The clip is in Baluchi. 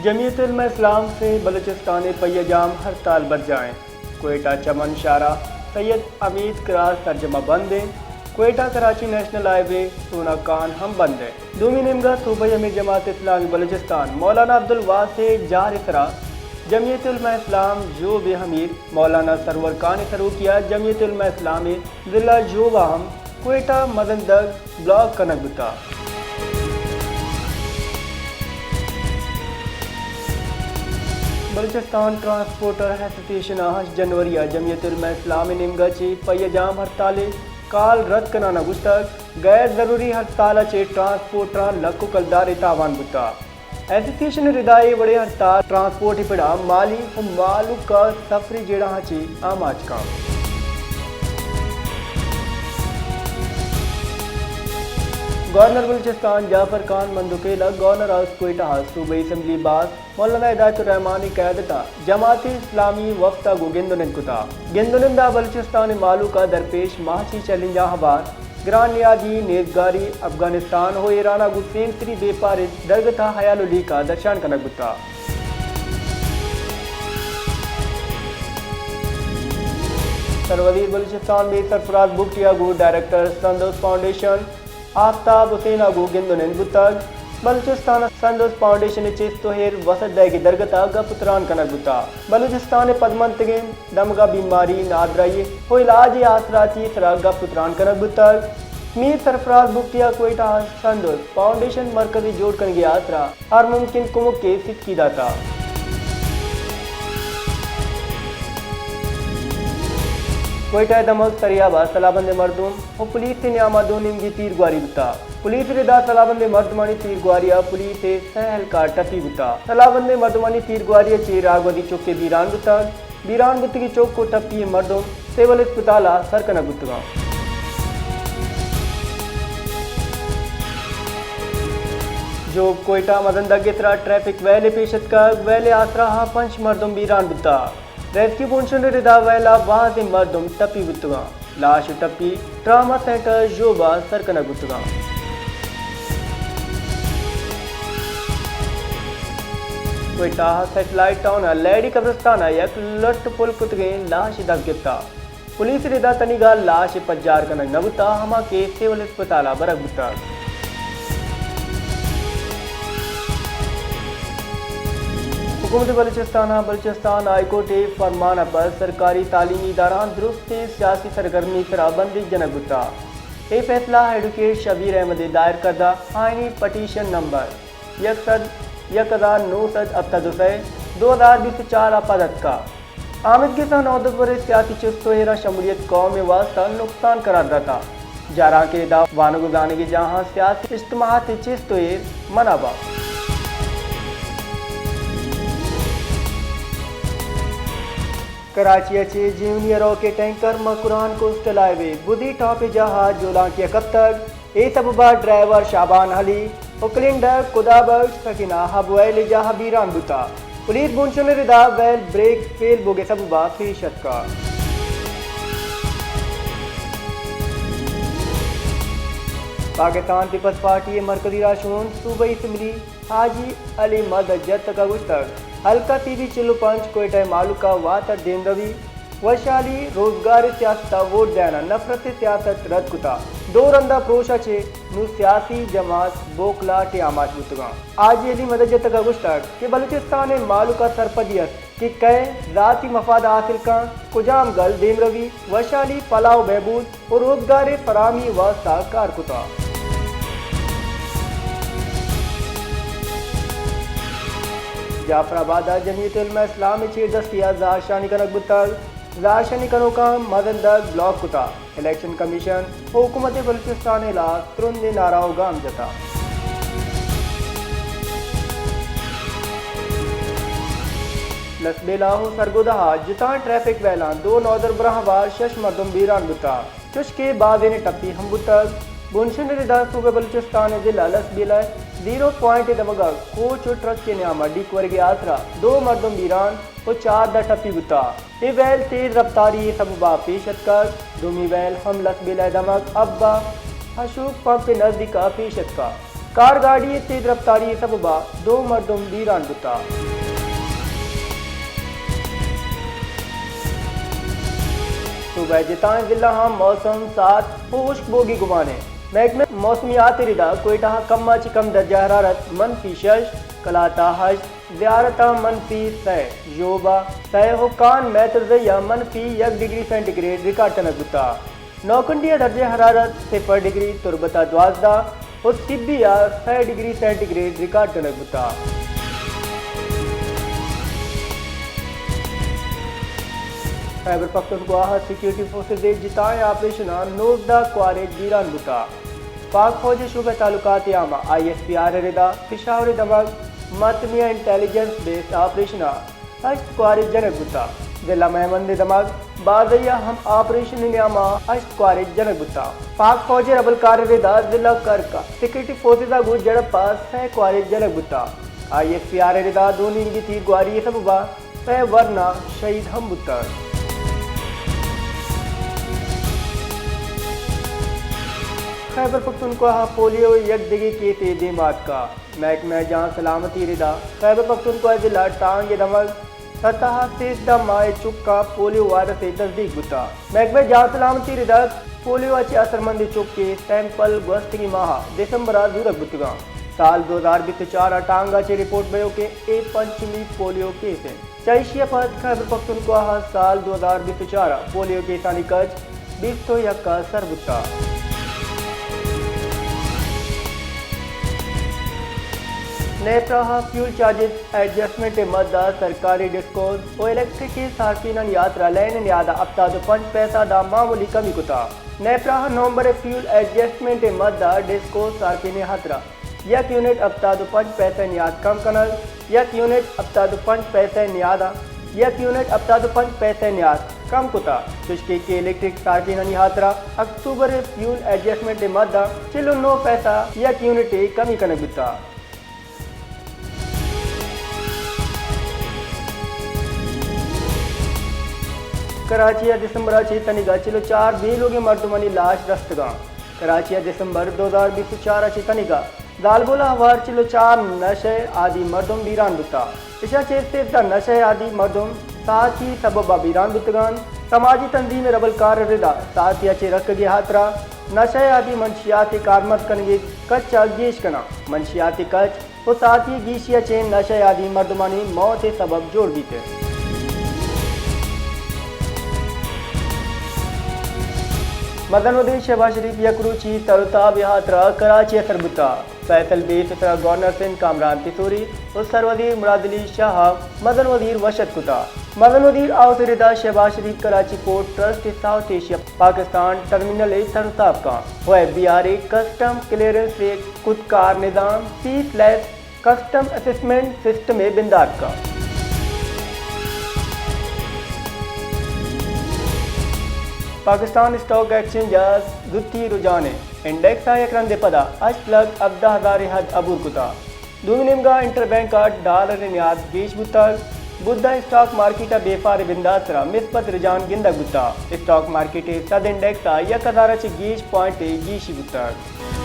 جمعیت علماء اسلام سے بلوچستان ء پہیہ جام ہڑتال برجاہ انت۔ کوئٹہ چمن شاہراہ سید حمید کراس سرجم ء بند انت۔ کوئٹہ کراچی نیشنل ہائی وے سونا کان ہم بند انت۔ دومی نیمگا صوبائی امیر جماعت اسلامی بلوچستان مولانا عبدالواسع جار ء سرا جمعیت علماء اسلام ژوب ء امیر مولانا سرور خان ء سروکی ء جمعیت علماء اسلام ء ضلع ژوب ء ہم کوئٹہ مزن دگ بلاک کنگ بوتگ۔ بلوچستان ٹرانسپورٹر ایسوسی ایشن ء ہشت جنوری ء جمعیت علماء اسلام ء نیمگا چہ پہیہ جام ہڑتال ء کال رد کنان ء گوشتگ، غیر ضروری ہڑتال ء چہ ٹرانسپورٹراں لکھ ء کلدار ء تاوان بوتگ۔ ایسوسی ایشن ء ردا اے وڑیں ہڑتال ٹرانسپورٹ ء پڑا مالی و مہلوک ء سفری جیڑہاں چہ آماچ کنت۔ گورنر بلوچستان جعفر خان مندوخیل ء گورنر ہاؤس کوئٹہ ء صوبائی اسمبلی باز مولانا ہدایت الرحمان ء قیادت ء جماعت اسلامی وفد ء گوں گند ء نند کتگ۔ گند ء نند ء بلوچستان ء مہلوک ء درپیش ماچی چیلنجاں ہوار گران نیادی، نیزگاری، افغانستان و ایران ء گوں سیمسری بیپار درگت ء حیال و لیکہ درشان کنگ بوتگ۔ سروزیر بلوچستان میر سرفراز بگٹی ء گوں ڈائریکٹر سندوز فاؤنڈیشن آفتاب حسین ء گوں گند و نند بوتگ۔ بلوچستان ء سندوز فاؤنڈیشن ء چست و ایر وسعت دئیگ ء درگت ء گپ و تران کنگ بوتگ۔ بلوچستان ء پدمنتگیں دمگا بیماری، نادراہی و علاج ء آسراتی ء سرا گپ و تران کنگ بوتگ۔ میر سرفراز بگٹی ء کوئٹہ ء سندوز فاؤنڈیشن مرکزے جوڑ کنگ ء ہاترا ہر ممکن کمک ء ستکی داتگ۔ کوئٹہ ء دمگ سریاب ء سلاہ بندیں مردم و پولیس ء نیام ء دو نیمگی تیرگواری بوتگ۔ پولیس ء ردا سلاہ بندیں مردمانی تیرگواری ء پولیس ء سہ اہلکار ٹپی بوتگ۔ سلاہ بندیں مردمانی تیرگواری ء چہ راگودی چک ء بیران بوتگ۔ بیران بوتگیں چک و ٹپی ئیں مردم سول اسپتال ء سر کنگ بوتگاں۔ ژوب کوئٹہ مزن دگ ء سرا ٹریفک ویلے پیش اتکگ، ویلے آسراہا پنچ مردم بیران بوتگ۔ ریسکیو بنشن ء ردا ویلا بازیں مردم ٹپی بوتگاں۔ لاش و ٹپی ٹراما سینٹر ژوبا سر کنگ بوتگاں۔ کوئٹہ سیٹلائٹ ٹاؤن ء لیڈی قبرستان ء یک لٹ پل کتگیں لاش دست گپتا۔ پولیس ردا تنیگا لاش پجار کنگ نہ بوتا، ہما کہ سول اسپتال ء برگ بوتگ۔ حکومت بلوچستان ء بلوچستان ہائی کورٹ ء فرمان ء پد سرکاری تعلیمی ادارہاں درستیں سیاسی سرگرمی سرا بندیگ جنگ بوتگ۔ اے فیصلہ ایڈوکیٹ شبیر احمد ء دائر کردہ آئینی پٹیشن نمبر یک سد یک ہزار نو سد ہپتاد و سئے دو ہزار بیست و چار ء پد اتکگ۔ آمیدگس ء نودربر ء سیاسی چست و ایراں شمولیت قوم ء واستہ نقصان قرار داتگ۔ جارانکیں ادا وانگ و زانگی جاہاں سیاسی اجتماعات ء چست و ایر منع بات۔ کراچی ء چہ جیونی ء روکے ٹینکر مکران کوسٹل ہائی وے بدی ٹاپ ء جاہ ء جولانکی ء کپتگ۔ اے سبب ء ڈرائیور شابان علی و کلینڈر خدا بخش سکینہ ہب ویل ء جاہ بیران بوتگ۔ پولیس بنشن ء ردا ویل بریک فیل بوگ ء سبب ء پیش اتکگ۔ پاکستان پیپلز پارٹی ء مرکزی راہشون صوبائی اسمبلی حاجی علی مد ء جتک ء گوشتگ، حلقہ سی بی چل و پنچ کوئٹہ ء مہلوک ء واتر دیمروی، وشحالی، روزگار ء سیاست ء ووٹ دئین ء نفرت ء سیاست رد کتگ۔ دو رند ء پروش ء چہ نوں سیاسی جماعت بوکلاٹ ء آماچ بوتگاں۔ حاجی علی مد ء جتک ء گوشتگ کہ بلوچستان ء مہلوک ء سرپدی است کہ کئے ذاتی مفاد حاصل کنت، کجام گل دیمروی، وشحالی، فلاح و بہبود و روزگار ء فراہمی ء واستہ کار کتگ۔ جعفر آباد ء جمعیت علماء اسلام ء چیردستی ء زہرشانی کنگ بوتگ۔ زہرشانی کنوکاں مزن دگ بلاک کتگ۔ الیکشن کمیشن و حکومت بلوچستان ء ہلاس ترندیں نعرہ و گام جتگ۔ لسبیلہ و سرگودھا ء جتاں ٹریفک ویلاں دو نودربراں ہوار شش مردم بیران بوتگ، چوشکہ بازینے ٹپی ہم بوتگ۔ بنشن ء ردا صوبہ بلوچستان ء ضلع لسبیلہ ء زیرو پوائنٹ ء دمگ ء کوچ و ٹرک ء نیام ء ڈیک ورگ ء آسرا دو مردم بیران و چاردہ ٹپی بوتگ۔ اے ویل تیز رپتاری ء سبب ء پیش اتکگ۔ دومی ویل ہم لسبیلہ ء دمگ ابا ہشوک پمپ ء نزدیک ء پیش اتکگ۔ کار گاڑی ءِ تیز رفتاری ءِ سبب ءَ دو مردم بیران بوتگ۔ صوبہ ءِ جتائیں ضلع ءَ موسم سارد ءُ ہشک بوگ ءِ گمان اِنت۔ محکمہ موسمیات ءِ ردا کوئٹہ ءَ کم ءَ چہ کم درجہ حرارت منفی شش، قلات ءَ ہشت، زیارت ءَ منفی سئے، ژوب ءَ سئے ءُ کان میترزئی ءَ منفی یک ڈگری سینٹی گریڈ ریکارڈ کنگ بوتگ۔ نوکنڈی ءَ درجہ حرارت صفر ڈگری، تربت ءَ دوازدہ ءُ سبی ءَ سئے ڈگری سینٹی گریڈ ریکارڈ کنگ بوتگ۔ خیبر پختونخوا ءَ سیکورٹی فورسز ءِ جتائیں آپریشن ءَ نوزدہ کوارج بیران بوتگ۔ پاک فوج ءِ شعبہ تعلقات عامہ، آئی ایس پی آر ءِ ردا پشاور ءِ دمگ متنی ءَ انٹیلیجنس بیسڈ آپریشن ءَ ہشت کوارج جنگ بوتگ۔ ضلع مہمند ءِ دمگ بازئی ءَ ہم آپریشن ءِ نیام ءَ ہشت کوارج جنگ بوتگ۔ پاک فوج ءِ ربلکار ءِ ردا ضلع کرک ءَ سیکورٹی فورسز ءَ گوں جھڑپ ءَ سئے کوارج جنگ بوتگ۔ آئی ایس پی آر ءِ ردا دو نیمگی تیرگواری ءِ سبب ءَ سئے ورنا شہید ہم بوتگ۔ خیبر پختونخوا ءَ پولیو ءِ یک دگہ کیسے دیم ءَ اتکگ۔ محکمہ جان سلامتی ءِ ردا خیبر پختونخوا ءِ ضلع ٹانگ ءِ دمگ سطح ءَ سیزدہ ماہ ءِ چک ءَ پولیو وائرس ءِ تصدیق بوتگ۔ محکمہ جان سلامتی ءِ ردا پولیو ءَ چہ اثرمند چک ءِ سیمپل گوستگیں ماہ ءَ دسمبر ءَ زورگ بوتگ اَنت۔ سال دو ہزار بیست ءُ چار ءَ ٹانگ ءَ چہ رپورٹ بئیوکیں اے پنچمی پولیو کیس اِنت۔ چہ ایشی ءَ پد خیبر پختونخوا ءَ سال دو ہزار بیست ءُ چار ءَ پولیو کیسانی کچ بیست ءُ یک ءَ سر بوتگ۔ نیپرا ءَ فیول چارجز ایڈجسٹمنٹ ءِ مد ءَ سرکاری ڈسکوز ءُ الیکٹرک ءِ صارفینانی ہاترا لین ءِ نیاد ءَ ہپتاد ءُ پنچ پیسہ داں معمولی کمی کتگ۔ نیپرا ءَ نومبر ءِ فیول ایڈجسٹمنٹ ءِ مد ءَ ڈسکوز صارفین ءِ ہاترا یک یونٹ ہپتاد ءُ پنچ پیسہ ءِ نیاد کم کنگ، یک یونٹ ہپتاد ءُ پنچ پیسہ ءِ نیاد ءَ یک یونٹ ہپتاد ءُ پنچ پیسہ ءِ نیاد کم کتگ، چوشکہ کہ الیکٹرک صارفینانی ہاترا اکتوبر ءِ فیول ایڈجسٹمنٹ ءِ مد ءَ چل ءُ نو پیسہ یک یونٹ ءِ کمی کنگ بوتگ۔ کراچی ءَ دسمبر ءَ چہ تنیگا چل ءُ چار بے لوگیں مردمانی لاش رستگ اَنت۔ کراچی ءَ دسمبر دو ہزار بیست ءُ چار ءَ چہ تنیگا زالبول ءَ ہوار چل ءُ چار نشہ ءِ عادی مردم بیران بوتگ۔ ایشاں چہ سیزدہ نشہ ءِ عادی مردم ساہتی سبب ءَ بیران بوتگ اَنت۔ سماجی تنظیم ءِ ربلکار ءِ ردا ساہتی ءَ چہ رکگ ءِ ہاترا نشہ ءِ عادی منشیات ءِ کارمرز کنگ ءِ کچ ءَ گیش کناں۔ منشیات ءِ کچ ءُ ساہتی ءِ گیشی ءَ چہ نشہ ءِ عادی مردمانی موت ءِ سبب جوڑ بیت۔ مزن وزیر شہباز شریف یک روچی تر ءُ تاب ءِ ہاترا کراچی ءَ سر بوتگ۔ فیصل بیس ءِ سرا گورنر سندھ کامران پسوری ءُ سروزیر مراد علی شاہ ءَ مزن وزیر وش اتک کتگ۔ مزن وزیر ہاؤس ءِ ردا شہباز شریف کراچی پورٹ ٹرسٹ ءِ ساؤتھ ایشیا پاکستان ٹرمینل ءِ سر ءُ تاب کنت ءُ ایف بی آر ءِ کسٹم کلیئرنس ءِ خودکار نظام، فیس لیس کسٹم اسسمنٹ سسٹم ءِ بندات کنت۔ پاکستان اسٹاک ایکسچینج ءَ زوتی رجحان اِنت۔ انڈیکس ءَ یک رندے پدا ہشت لکھ ہبدہ ہزار ءِ حد عبور کتگ۔ دومی نیمگ ءَ انٹر بینک ءَ ڈالر ءِ نیاد گیش بوتگ۔ بدھ ءَ اسٹاک مارکیٹ ءَ بیپار ءِ بندات ءِ سرا مثبت رجحان گندگ بوتگ۔ اسٹاک مارکیٹ ءِ صد انڈیکس ءَ یک ہزار ءَ چہ گیش پوائنٹ ءِ گیشی بوتگ۔